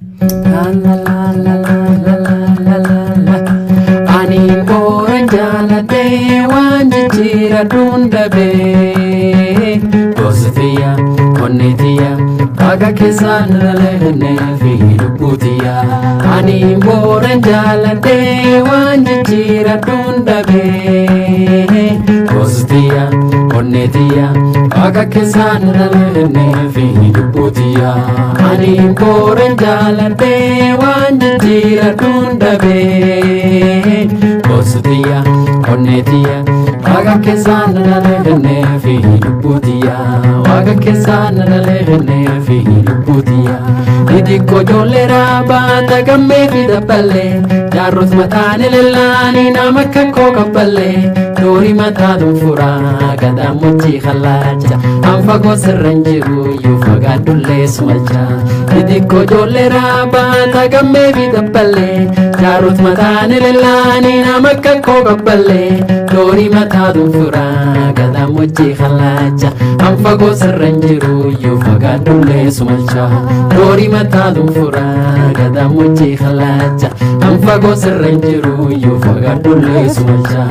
La la la la la la la la la. Ani booran jaaladhee waan jijjiiradhuun dhabee. Goositiyya onnetiyya haga keessaan laleennee fi lubbuutiyya. Ani booran jaaladhee waan jijjiiradhuun dhabee. Goositiyya onnetiyya haga keessaan laleennee fi lubbuutiyya. Ani booran jaaladhee waan jijjiiradhuun dhabee. Goositiyya onnetiyya haga keessaan laleennee fi lubbuutiyya. Waaqa keessaan laleennee fi lubbuutiyya. Xixiqqoo ijoollee raabaa gammee fi dabballee jaarrot mataan elellaanii nama akka koo kabballee doorii mataa dunfuraa gadaamochii hallaacha anfagoo sirran jiru iyyuu fagaadhullee sumalcha. Xixiqqoo ijoollee raabaa gammee fi dabballee jaarrot mataan elellaanii nama akka koo kabballee doorii mataa dunfuraa gadaamochii hallaacha anfagoo sirran jiru iyyuu fagaadhullee sumalcha. Doorii mataa dunfuraa gadaamochii hallaacha anfagoo sirran jiru iyyuu fagaadhullee sumalcha.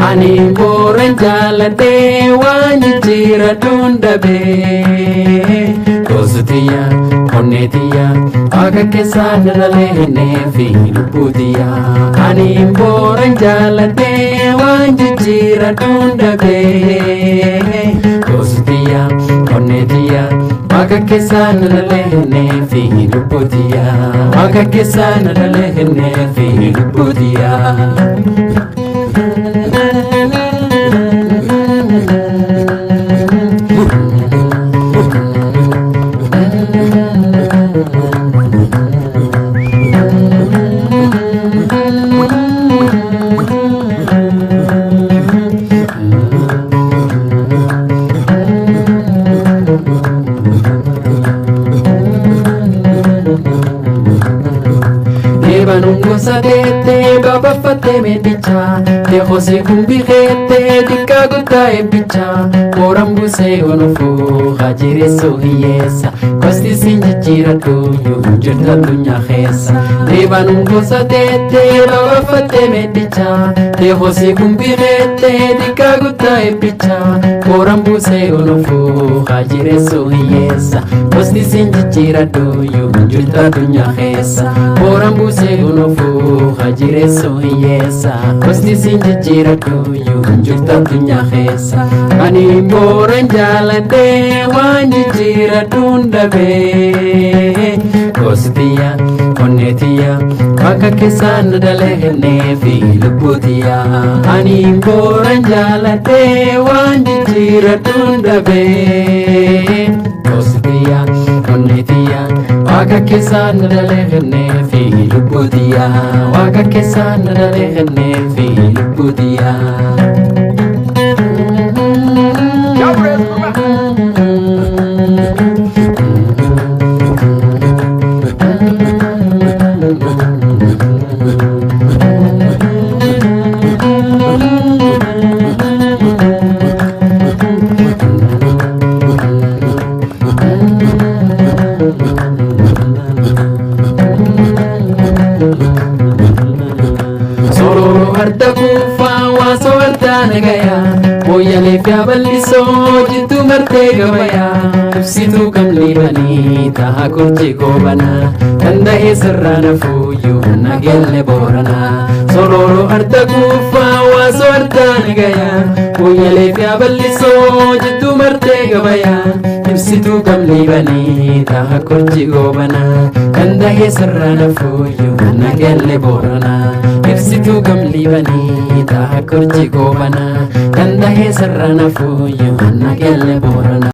Ani booran jaaladhee waan jijjiiradhuun dhabee. Goositiyya onnetiyya akka keessaan laleennee fi lubbuutiyya. Ani booran jaaladhee waan jijjiiradhuun dhabee. Goositiyya onnetiyya akka keessaan laleennee fi lubbuutiyya. Akka keessaan laleennee fi lubbuutiyya. Deebanuun gosa teettee babafattee meedichaa teekosii kumbii keettee xiqqaa guddaa eebbichaa mooran buusee onofuu hajireessuu hiyyeessa gosti siin jijjiiradhu yoo jirtu addunyaa keessa. Deebanuun gosa teettee babafattee meedichaa teekosii kumbii keettee xiqqaa guddaa eebbichaa mooran buusee onofuu hajireessuu hiyyeessa gosti siin jijjiiradhu yoo jirtu addunyaa keessa. Mooran buusee onofuu hajireessuu hiyyeessa gosti siin jijjiiradhu yoo jirtu addunyaa keessa. Ani booran jaaladhee waan jijjiiradhuun dhabee. Goositiyya onnetiyya akka keessaan daleennee fi lubbuutiyya. Ani booran jaaladhee waan jijjiiradhuun dhabee. Goositiyya onnetiyya akka keessaan daleennee fi lubbuutiyya. Waaqa keessaan daleennee fi lubbuutiyya. Sororo harta kuufaa waasoo hartaa nagayaa mooyyalee fi abal'isoo jidduu martee gabayaa ibsituu kam liibanii ta'a kurchi goobanaa danda'ee sirraa nafuuyyuu nageelle booranaa. Sororo harta kuufaa waasoo hartaa nagayaa mooyyalee fi abal'isoo jidduu martee gabayaa ibsituu kam liibanii ta'a kurchi goobanaa danda'ee sirraa nafuuyyuu nageelle booranaa. Ibsituu kam liibanii ta'a kurchi goobanaa danda'ee sirra nafuuyyuu nageelle booranaa.